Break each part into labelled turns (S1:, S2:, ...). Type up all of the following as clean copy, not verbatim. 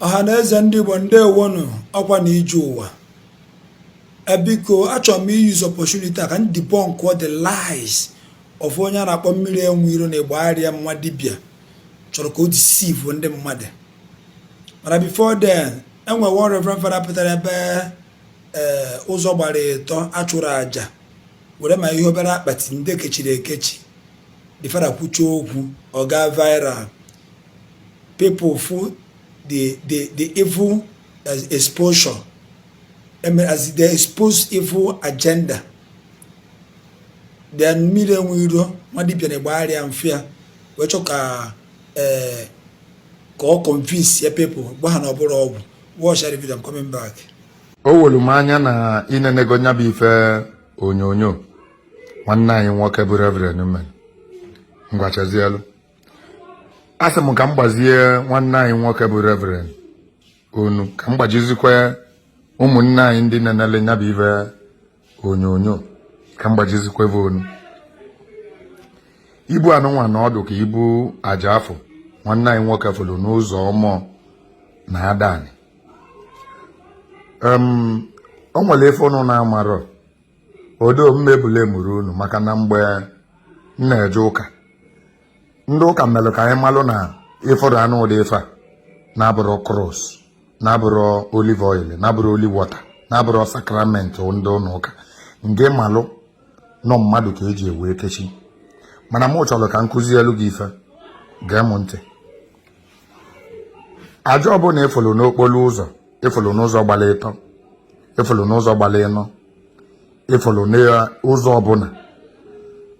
S1: Ọha na eze ndị Igbo, ndewonu. Ọkwa na ije ụwa. Biko, achọrọ m use opportunity a ka m debunk all the lies of onye a na-akpọ Mmiri Enwe Iro na Ịgbagharịa nwa dibịa chọrọ ka o deceive ndị mmadụ. Mana before then, enwe one reverend father pụtara ebe ee ụzọ gbara ịtọ achụrụ aja were ma ihe obere akpati ndị kechiri ekechi. The father kwuchie okwu, ọ gaa viral. People fụ the evil exposure as they expose evil agenda. Then Mmiri Enwe Iro nwa dibịa na-egbagharịa mfe ya wee chọ ka ee ka ọ convince ya people, gwa ha na ọ bụrụ ọgwụ. Watch the video. I'm coming back.
S2: O welu m anya na inenego nya bụ ife onyonyo nwanne anyị nwoke bụ Reverend mere. Ngwachazielu, a sị m ka m gbazie nwanne anyị nwoke bụ Reverend onu, ka m gbajizikwa ụmụnne anyị ndị na-enele nya bụ ife onyonyo, ka m gbajizikwa ebe onu ibu anụnwa na ọdụ ka ibu aja afọ nwanne anyị nwoke fụrụ n'ụzọ ọmụọ na adani. O nwere ife ụnụ na-amarọ odo mmebule mụrụ unu, maka na mgbe m na-eje ụka, ndị ụka melụ ka anyị malụ na ịfọdụ anụ ụdị ife a na-abụrụ cross, na-abụrụ olive oil, na-abụrụ holy water, na-abụrụ sacrament ndị ụlọ ụka nge malụ nọ mmadụ ka eji ewe kechi. Mana mụ chọrọ ka m kụzielu gị ife. Gee m ntị. Aja ọbụla ịfụlụ n'okporo ụzọ, ịfụlụ n'ụzọ gbara ịtọ, ịfụlụ n'ụzọ gbara ịnọ, ịfụlụ n'ụzọ ọbụla,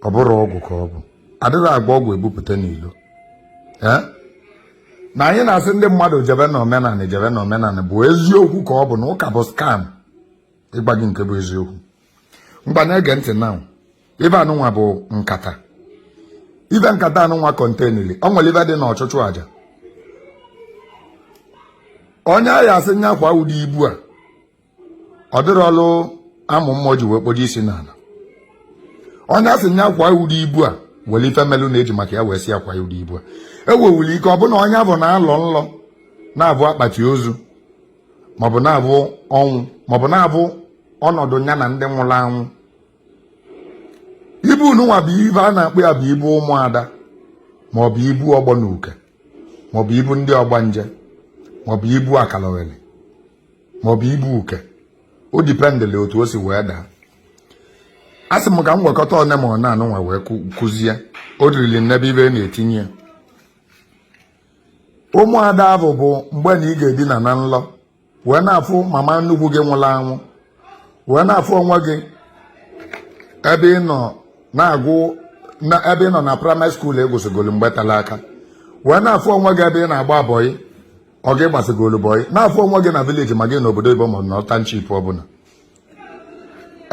S2: ọ bụrụ ọgwụ ka ọ bụ. Adịghị agba ọgwụ ebupụta n'ilo. Ee, na anyị na-asị ndị mmadụ jebe na omenanị, jebe na omenanị bụ eziokwu ka ọ bụ na ụka bụ scam. Ịgba gị nke bụ eziokwu, mgba na-ege ntị na ibe anụnwa bụ nkata. Ibe nkata anụnwa containili, ọ nwere ibe dị n'ọchụchụ aja. Onye ahịa asị nyakwa ụdị ibu a, ọ dịrị ọlụ amụ mmụọ ji wee kpodo isi n'ala. Onye asị nyakwa ụdị ibu a were ife melụ na-eji maka ya wee sị akwa ụdị ibu a ewewuli ike. Ọ bụ na onye bụ na-alọ nlọ na-abụ akpati ozu, maọbụ na-abụ ọnwụ, maọbụ na-abụ ọnọdụ ya na ndị nwụrụ anwụ. Ibu nụnwa bụ ibe a na-akpọ ya bụ ibu ụmụada, maọbụ ibu ọgbọ na uke, maọbụ ibu ndị ọgbanje, maọbụ ibu akalowele, maọbụ ibu uke. O dependịlị otu o si wee daa. A sị m ka m wekọta one ma ọ na-anụnwa wee kụzie. O riri n'ebe ibe na-etinye ya. Ụmụada ahụ bụ mgbe na ị ga-edina na nlọ wee na-afụ mama nnukwu gị nwụrụ anwụ, wee na-afụ onwe gị ebe ị nọ na-agụ, ebe ị nọ na primary school egwusigolu mgbe tara aka, wee na-afụ onwe gị ebe ị na-agba boy, ọ gị gbasịgolu boy, na-afụ onwe gị na village ma gị n'obodo oyibo ma na township ọbụla,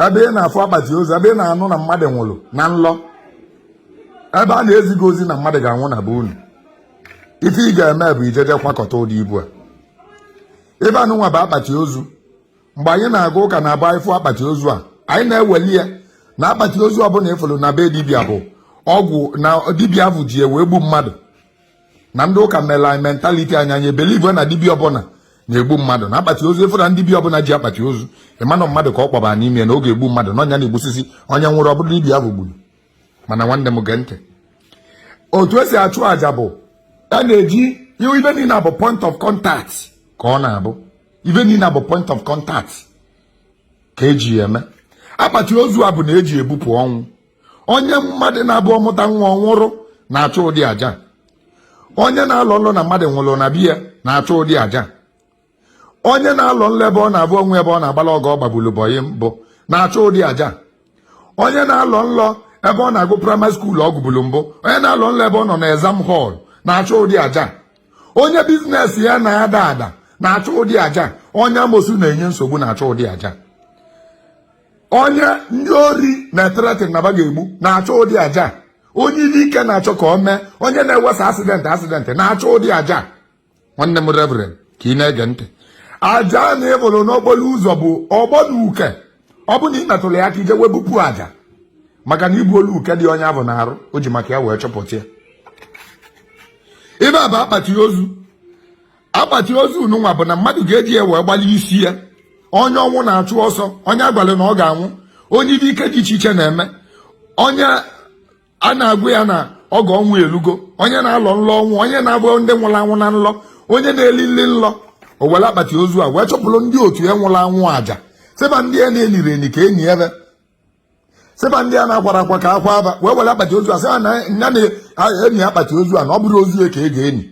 S2: ebe ị na-afụ akpati ozu, ebe ị na-anụ na mmadụ nwụrụ na nlọ, ebe a na-ezi gị ozi na mmadụ ga-anwụ na be unu. Ife ị ga-eme bụ ijeje kwakọta ụdị ibu a. Ebe anụnwa bụ akpati ozu. Mgbe anyị na-aga ụka na-abụ anyị fụ akpati ozu a, anyị na-eweli ya na akpati ozu ọbụla ịfụrụ na be dibịa bụ ọgwụ, na dibịa ahụ ji wee gbu mmadụ. Na ndị ụka mere anyị mentality anyị, anyị believe na dibịa ọbụla na-egbu mmadụ, na akpati ozu ịfụrụ na ndị dibịa ọbụla ji akpati ozu, ịmanụ mmadụ ka ọ kpọbara n'ime na oge egbu mmadụ, na ọnya na-egbusisi onye nwụrụ, ọ bụrụ dibịa ahụ gburu. Mana nwanne m, gee ntị. Otu esi achụ àjà bụ a na-eji ibe niile bụ point of contact ka ọ na-abụ. Ibe niile bụ point of contact ka eji ya eme. Akpati ozu a bụ na eji ebupụ ọnwụ. Onye mmadụ na-abụ ọmụta nwa ọnwụrụ na-achụ ụdị aja. Onye na-alọ nlọ na mmadụ nwụrụ na biya na-achụ ụdị aja. Onye na-alọ nlọ ebe ọ na-abụ onwe ebe ọ na-agbala ọgọ ọ gbagburu boy mbụ na-achụ ụdị aja. Onye na-alọ nlọ ebe ọ na-agụ primary school ọ gụburu mbụ, onye na-alọ nlọ ebe ọ nọ na exam hall na-achụ ụdị aja. Onye business ya na-ada ada na-achụ ụdị aja. Onye amosu na-enye nsogbu na-achụ ụdị aja. Onye ndị ori na-ethreaten na ba ga-egbu na-achụ ụdị aja. Onye ihe ike na-achọ ka ọ mee, onye na-ewesa accident accident na-achụ ụdị aja. Nwanne m reverend, ka ị na-ege ntị. Aja na ịbụrụ n'okporo ụzọ bụ ọgbọ na uke. Ọ bụ na ị metụrụ ya aka ije webupụ aja, maka na ibu olu uke dị onye ahụ na-arụ, o ji maka ya wee chọpụta ya. Ibe a bụ akpati ozu. Akpati ozu nụnwa bụ na mmadụ ga-eji ya wee gbalị isi ya. Onye ọnwụ na-achụ ọsọ, onye agwalị na ọ ga-anwụ, onye ibe ike dị iche iche na-eme, onye a na-agwa ya na oge ọnwụ elugo, onye na-alọ nlọ ọnwụ, onye na-abụ ndị nwụrụ anwụ na nlọ, onye na-eli nli nlọ, o were akpati ozu a wee chụpụrụ ndị otu ya nwụrụ anwụ aja, sịba ndị a na-eliri eni ka enyi ebe, sịba ndị a na-akwara akwa ka akwa aba, wee were akpati ozu a sị na ya na-eni akpati ozu a, na ọ bụrụ ozu ya ka e ga-eni,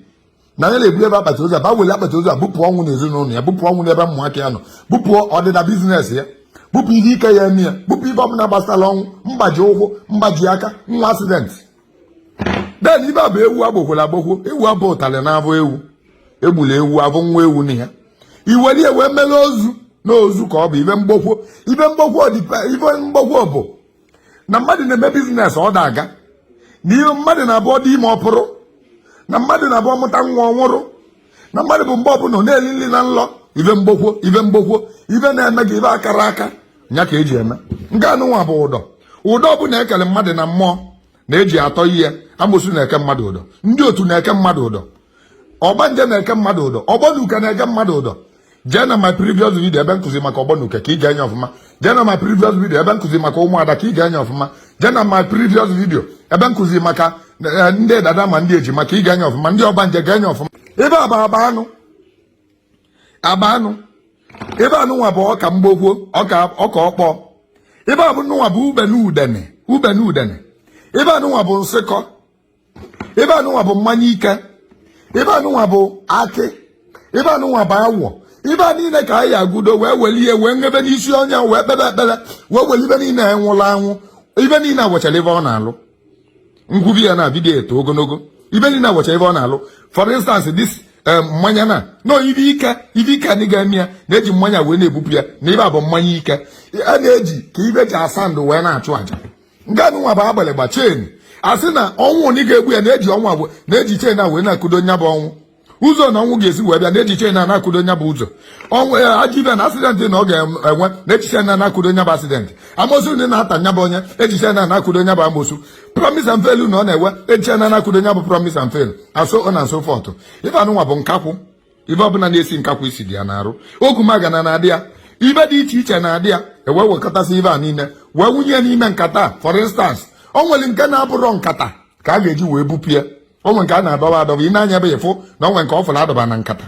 S2: na ya na-ebu ebe akpati ozu a ba were akpati ozu a bupụ ọnwụ n'ezinụlọ ya, bupụ ọnwụ n'ebe ụmụaka ya nọ, bupụ ọdịda business ya, bupụ ihe ike ya eme ya, bupụ ibe ọbụla gbasara ọnwụ, mgbaji ụkwụ, mgbaji aka, nwa accident. Then ibe a bụ ewu agbokwere agbokwo, ewu abụ ụtalị na-abụ ewu egburu, ewu abụ nwa ewu na ya iwelie wee mere ozu na ozu ka ọ bụ ibe mgbokwo. Ibe mgbokwo, ibe mgbokwo bụ na mmadụ na-eme business ọ da-aga, na ihe mmadụ na-abụ dị ime ọ pụrụ, na mmadụ na-abụ mụta nwa ọ nwụrụ, na mmadụ bụ mgbe ọbụla ọ na-eli nri na nlọ. Ibe mgbokwo, ibe mgbokwo, ibe na-eme gị ibe akara aka nya ka eji eme nke anụnwa bụ ụdọ. Ụdọ bụ na ekele mmadụ na mmụọ na-eji atọ ihe. Amosu na-eke mmadụ ụdọ, ndị otu na-eke mmadụ ụdọ, ọgbanje na-eke mmadụ ụdọ, ọgbọnuke na-eke mmadụ ụdọ. Jee na my previous video ebe nkụzi maka ọgbọnuke ka ị ga-enye ọfụma. Jee na my previous video ebe nkụzi maka ụmụada ka ị ga-enye ọfụma. Jee na my previous video ebe nkụzi maka ndị dada ma ndị ejima ka ị ga-enye ọfụma. Ndị ọgbanje ga-enye ọfụma. Ebe a bụ aba anụ, aba anụ. Ebe a nụnwa bụ ọka mgbokwo, ọka, ọka ọkpọ. Ebe a bụ nụnwa bụ ubene udene, ubene udene. Ebe a nụnwa bụ nsịkọ. Ebe a nụnwa bụ mmanya ike. Ebe a nụnwa bụ akị. Ebe a nụnwa bụ awọ. Ibe a niile ka anyị agụdo wee welie wee ṅebe n'isi onye, wee kpebe ekpere, wee were ibe niile nwụrụ anwụ. Ibe niile awechara ibe ọ na-alụ ngwubi ya na video eto ogologo. Ibe niile awechara ibe ọ na-alụ. For instance, this mmanya na no ibe ike, ibe ike anyị ga-eme ya na-eji mmanya wee na-ebupụ ya, na ibe a bụ mmanya ike a na-eji ka ibe ji asa ndụ wee na-achụ aja. Nke anụnwa bụ agbịrịgba chain. A sị na ọnwụ onye ga-egbu ya na-eji ọnwụ na-eji chain a wee na-akụdo nya bụ ọnwụ ụzọ, na ọnwụ ga-esi wee bịa na-eji chain a na-akụdo nya bụ ụzọ ọnwụ. Ajọ ibe na accident na ọ ga-enwe na-eji chain a na-akụdo nya bụ accident. Amosu ndị na-ata nya bụ onye eji chain a na-akụdo nya bụ amosu. Promise and fail na ọ na-ewe eji chain a na-akụdo nya bụ promise and fail, and so on and so forth. Ife anụnwa bụ nkakwụ. Ife ọbụla na-esi nkakwụ isi dị ya n'arụ. Ogumagana na-adị ya, ibe dị iche iche na-adị ya. Ewee wekọtasị ibe a niile wee wunye n'ime nkata. For instance, o nwere nke na-abụrọ nkata ka a ga-eji wee bupụ ya. O nwere nke a na-adọba adọba. Ị na-anya ebe ịfụ na o nwere nke ọ fụrụ adọba na nkata.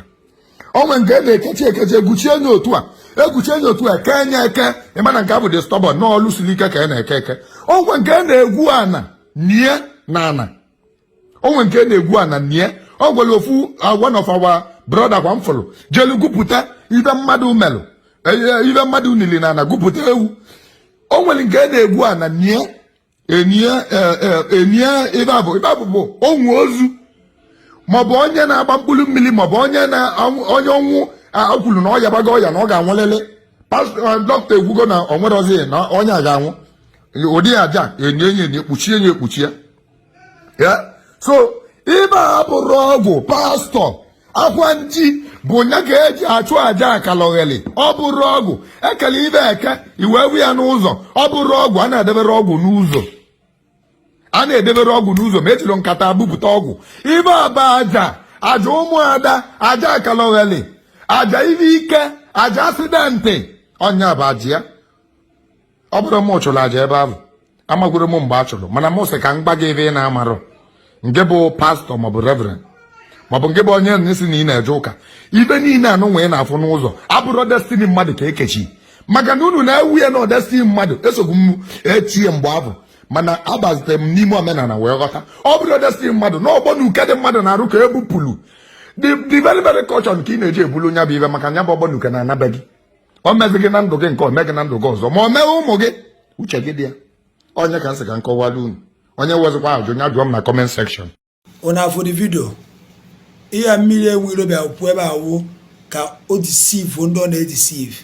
S2: O nwere nke a na-ekechi ekechi, eguchie nye otu a, eguchie nye otu a, eke nye eke. Ịma na nke a bụ dị stubborn na ọlụ siri ike ka a na-eke eke. O nwere nke a na-egwu ana nie na ana. O nwere nke na-egwu ana nie. O gwere ofu one of our brother kwa m fụrụ jelu gwupụta ibe mmadụ melụ, ibe mmadụ nili na ana, gwupụta ewu. O nwere nke na-egwu ana nie, enie enie. Ibe abụ, ibe abụ bụ onwu ozu, maọbụ onye na-agba mkpụrụ mmiri, maọbụ onye na onye ọnwụ kwuru na ọ yabago ọya na ọ ga-anwụlịlị. Dọkịta ekwugo na ọ nwere ozi na onye a ga-anwụ. Ụdị aja enye enye enye, kpuchie ya, ekpuchie ya. So ibe a bụrụ ọgwụ pastọ akwa nji bụ nya ka eji achụ aja akalogheli. Ọ bụrụ ọgwụ ekele ibe eke iwe ewu ya n'ụzọ. Ọ bụrụ ọgwụ a na-edebere ọgwụ n'ụzọ, a na-edebere ọgwụ n'ụzọ, ma ejiri nkata bupụta ọgwụ. Ibe aba aja, aja ụmụada, aja akalogheli, aja ibe ike, aja accident, ọnya bụ aja ya. Ọ bụrụ m chụrụ aja ebe ahụ, amagworo m mgbe a chụrụ, mana m sị ka m gba gị ebe ị na-amarọ nke bụ pastọ maọbụ reverend maọbụ nke bụ onye nsị na ị na-eje ụka. Ibe niile anụ nwee na-afụ n'ụzọ abụrụ destiny mmadụ ka ekechi, maka na unu na-ewu ya na destiny mmadụ. Esogbu m etie mgbe ahụ, mana abazitere m n'ime omenala wee ghọta ọ bụrụ destiny mmadụ na ọgbọ na uke dị mmadụ na-arụ ka ebupụlu. The very very culture nke ị na-eji ebulu nya bụ ibe, maka nya bụ ọgbọ na uke na-anabe gị. O mezi gị na ndụ gị nke o mee gị na ndụ gị ọzọ, ma o mee ụmụ gị, uche gị dị ya. Onye ka m sị ka m kọwara unu, onye wezikwa ajụ nya jụọ m na comment section.
S1: Unu afụ the video ihe mmiri enwe iro bịa kwuo ebe awụ ka o deceive ndị ọ na-edeceive.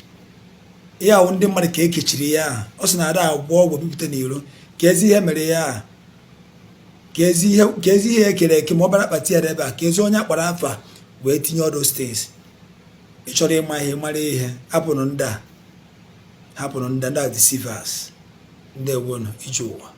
S1: Ihe awụ ndị mmadụ ka ekechiri ya. Ọ sị na ada agwọ ọgwụ bipụta n'iro ka ezi ihe mere ya, ka ezi ihe, ka ezi ihe ekere eke, ma ọ bịara akpati ya ebe a, ka ezi onye akpara afa wee tinye ọdụ states. Ị chọrọ ịma ihe, mara ihe. Hapụnụ ndị a, hapụnụ ndị a deceivers. Ndị ewonu ije ụwa.